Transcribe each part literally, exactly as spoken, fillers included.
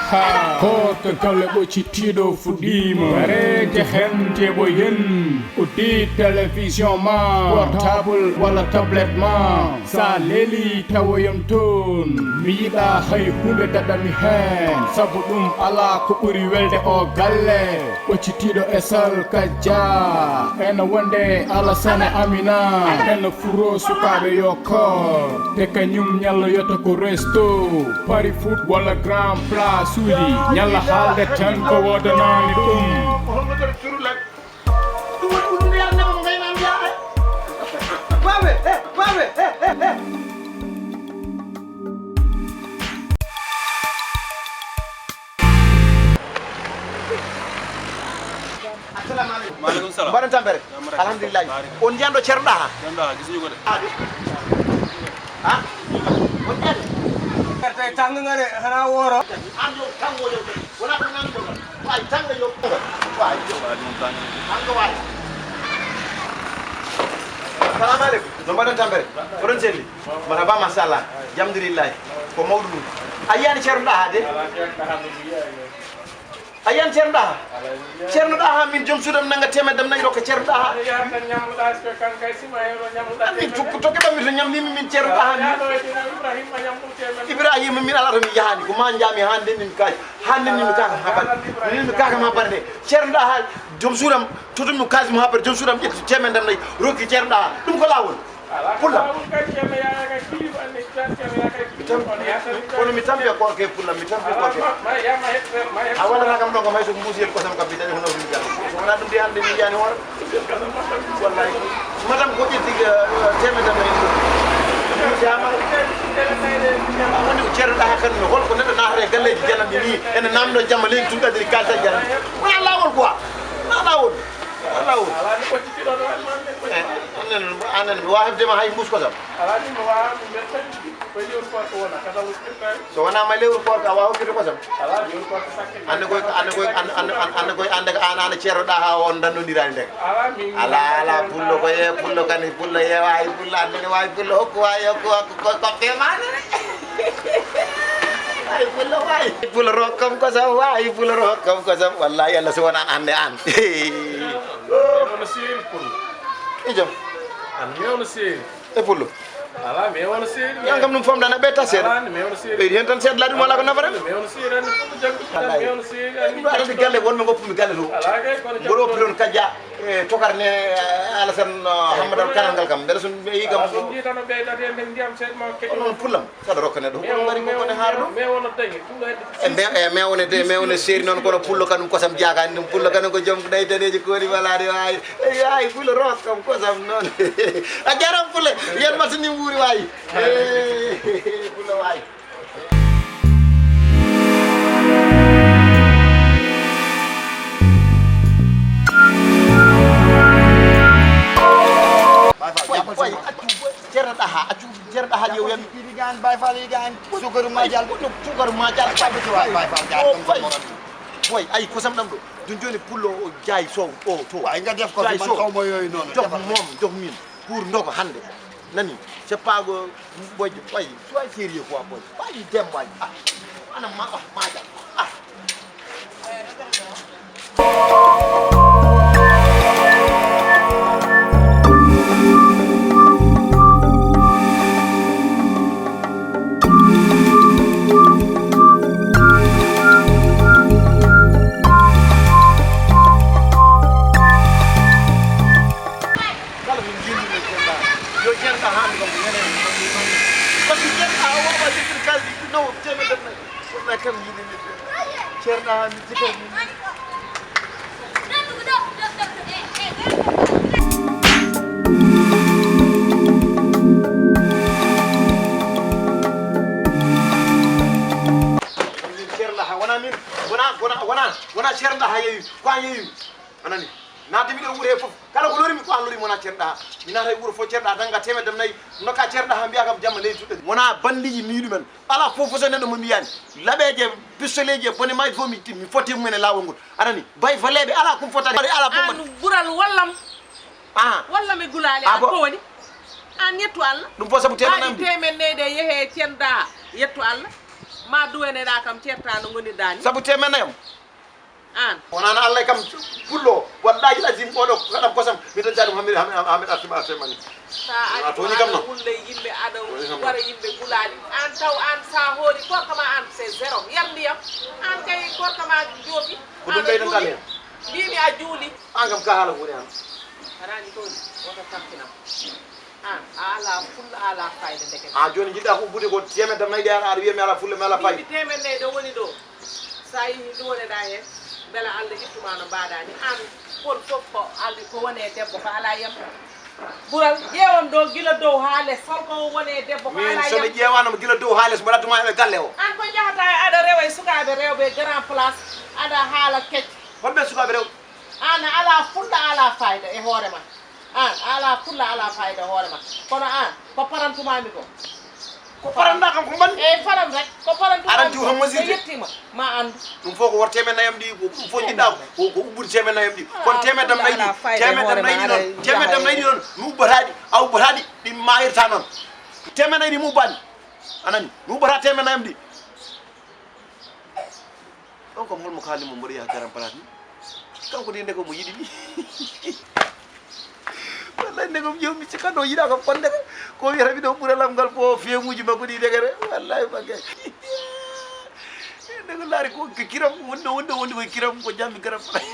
Ha, ko to galle ɓoccitiiɗo fuɗɗiima. Wareede heen teɓo yen. Uddi télévision ma, portable walla tablette ma. Sa leeli tawoyam toon. Mi yiɗa hay huunde daɗami heen. Sabu ɗum alaa ko ɓuri welde o galle. Ɓoccitiiɗo e Sal Kajja. Ena wonde Alasane Amina. Ena furo sukaaɓe yo koor. Te kañum ñalloyata ko resto. Pari foot walla grand place uji. Ñalla haalde tan ko woodanaani ɗum. Assalamu aleykum. Maaleykum salam. Mbaɗon tampere? Jam rek. Alhamdulillahi. Barik. On njiyan ɗo Ceerno Ɗaha? Ceerno Ɗaha, gisuñu ko de. Ha? On njiyan? Tey tàng nga de, xanaa wooro. An yow tàngoo yow tey. Wala ko naan ko. Waay, tàng yow. Waay. Waay, moom tàng. Tàng waay. Salamu aleykum. No mbaɗon tampere? Oɗon selli? Marhaba, machallah. Alhamdulillahi. Ko mawɗum. A yiyani Ceerno Ɗaha de? A yiyan Ceerno Ɗaha? Ceerno Ɗaha, min joom suudam nanga temeddam nayi ɗo ko Ceerno Ɗaha. Min to keɓami to ñamlimi min Ceerno Ɗaha min. Ibrahima, min ala to mi yahani, ko ma jaami hande min kaji. Hande min mi kaka ma barde. Min mi kaka ma barde. Ceerno Ɗaha, joom suudam, totum mi kaji mo ha barde, joom suudam ƴetti temeddam nayi, rokki Ceerno Ɗaha. Ɗum ko lawol. Pullam. Kono mi tampi e koorke pullam, mi tampi e koorke. A waɗata kam ɗon kam hay so ko mbuusiyel kosam kam mi dañi hono ɗum jam. So wonaa ɗum de hannde mi yiyani hoore. Wallahi. Madame ko ƴetti temedere e ɗum. Jama. Woni ko Ceerno Ɗaha kan no hol ko neɗɗo naatata e galleeji jananɗi ni ene namdo jamma leydi tun ɗaɗiri kalta jana. Wona laawol quoi. Wona laawol. Wona laawol. Eh, anen anen mi wawa hebde ma hay mbus kosam. Ala ni mo wawa mi metta ko lewru koorka wona kata woni firtaani. So wona ma lewru koorka a wawa hokkirde kosam. Ala lewru koorka sakke. Ande koy ande koy ande ande ande koy ande ko an ana Ceerno Ɗaha on dandondirani ndek. Ala min. Ala ala pullo ko ye pullo kani pullo ye wawi pullo ande ne wawi pullo hokku wawi hokku hokku ko ko pe mane. Ay pullo wawi pullo rokkam kosam wawi pullo rokkam kosam wallahi Allah so wona ande an. Ono siri pullo. Ijo. An mi ono siri. E pullo. Ala mi wona seeri. Yan kam ɗum fomdana ɓe ta seeɗa. Ala mi wona seeri. Ɓeydi hen tan seeɗa laaɗum wala ko nafata. Mi wona seeri an fof jaggu. Ala mi wona seeri an. Ɗum arata galle wonɓe goppumi galle to. Ala kay kono mboɗo oppi ɗon kajja e tokar ne Alasan Hammadal kanal ngal kam mbele so ɓe yi kam. Ɗum jitano ɓeydata e nder ndiyam seeɗa ma keccu. Onon pullam saɗa rokka neɗɗo ko ɗum mari ko kone haara ɗum. Mi wona dañi ɗum ɗo hedde. E mbe e mewne de mewne seeri noon kono pullo kanum kosam jaakani ɗum pullo kanum ko joom ɗay daneeji koori walaade waawi. Eyi, ay, pullo roos kam kosam noon. A jaram pullo, yen ma sini wuuri wayi. Eh, pullo wayi. Wayi, wayi, accu, Ceerno Ɗaha, accu, Ceerno Ɗaha, ƴeew yan. Iɗi gaan, Baay Faal, iɗi gaan. Sukaru ma jal. Sukaru ma jal. Baay Faal, Baay Faal, jal. Oh, wayi. Boy, ay, kosam ɗam ɗo. Joni joni pullo o jaay sow o to. Ay nga def ko man xaw ma yooyu noonu. Jox moom, jox min. Pour ndoko hande. Nani? C'est pas que boy, boy, sois sérieux quoi boy. Pas du dem boy. Ah. Ana ma ah ma ja. Ah. Kala ko jiiduɗo ceerɗa yo ceerɗa haami kam ko ñanani. Parce que ceerɗa o wawa jittude kaldi nawo temedere nayi. Ceerɗa kam yiɗi ceerɗa haami jikkata. Ceerɗa ha wona min wona wona wona wona ceerɗa ha yeewi ko a yeewi. Anani. Naatde miɗo wuuro he fof kala ko lorimi ko an lorimi wona ceerɗa. Mi naata e wuuro fof ceerɗa tan ga temedde nayi nokka ceerɗa ha mbiya kam jamma leydi tuɗɗo. Wona bandiji mi yiɗumen. Ala fof fof so neɗɗo mo mbiyani laɓeji e pistoleji e bone maji fof mi mi fotti mumen e lawol ngol. Anani. Bay faleɓe ala kum fottani ala fof. An gural wallam. Ah. Wallam e gulali an ko woni. An yettu Allah. Ɗum fof sabu temedde nayi. Temen neyde yehe ceerɗa yettu Allah. Ma duwaneɗa kam ceerta no ngoniɗa ni. Sabu temen nayam. An. Wonano Allah kam pullo. Wallahi lazim oɗo kaɗam kosam. Mi tan jaɗum hamir hamir hamir artima artima ni. Sa a toni kam no. Wulle yimɓe aɗa wara yimɓe gulali. An taw an sa hoori korka ma an c'est zéro. Yar ndiyam. An kay korka ma joofi. Ko ɗum ɓeydan tan hen. Mbimi a juuli. An kam ka haala ko woni an. Arani toon woto tamtinam. An a ala fulla a ala fayda ndeke. A joni jiɗɗa ko ubbude ko temedde nayi ɗe aɗa wiya mi ala fulla mi ala fayda. Yimɓe temedde nayi ɗo woni ɗo. Sa yehi luwoneɗa hen beela Allah ittuma no mbaɗa ni an. Kon fof ko aldi ko wone debbo ko ala yam. Ɓural ƴeewam ɗo gila dow ha les holko wone debbo ko ala yam. Min soɓe ƴeewanoma gila dow ha les mbaɗa tuma eɓe galle o. An ko jahata aɗa rewa e sukaɓe rewɓe grand place aɗa haala kecce. Holɓe sukaɓe rewɓe. An a ala fulla a ala fayida e hoore ma. An a ala fulla a ala fayida e hoore ma. Kono an ko parantumami ko. Ko paranɗa kam ko mbaɗmi. Eyyi paran rek ko parantuma. Aɗa anndi ko mosirde. Yettima ma anndu. Ɗum fof ko wor temen nayam ɗi ko ɗum fof jiɗɗa ko ko ubbude temen nayam ɗi. Kono temen dam nayɗi temen dam nayɗi noon temen dam nayɗi noon mi ubbataɗi a ubbataɗi ɗi mayirta noon. Temen nayɗi mi ubbani anani mi ubbata temen nayam ɗi. On kam holmo kaalimo mboɗo yaha garan place ni kanko de ndeko mo yiɗi mi. Wallahi ndeko mi ƴewmi cikkanno o yiɗa kam kon ndeke ko wiyata mi ɗo ɓuralam ngal ko feemuji makko ɗi ndekete wallahi bakke. Ndeko laari ko kiram wonde wonde wonde koye kiram ko jammi garan place.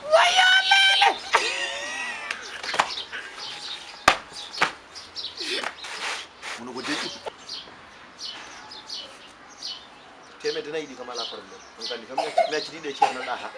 Wayo lele. Mono ko deƴƴu. Temedde nayi ɗi kam ala problème on kandi kam mi accitiɗo e ceerno ɗa ha.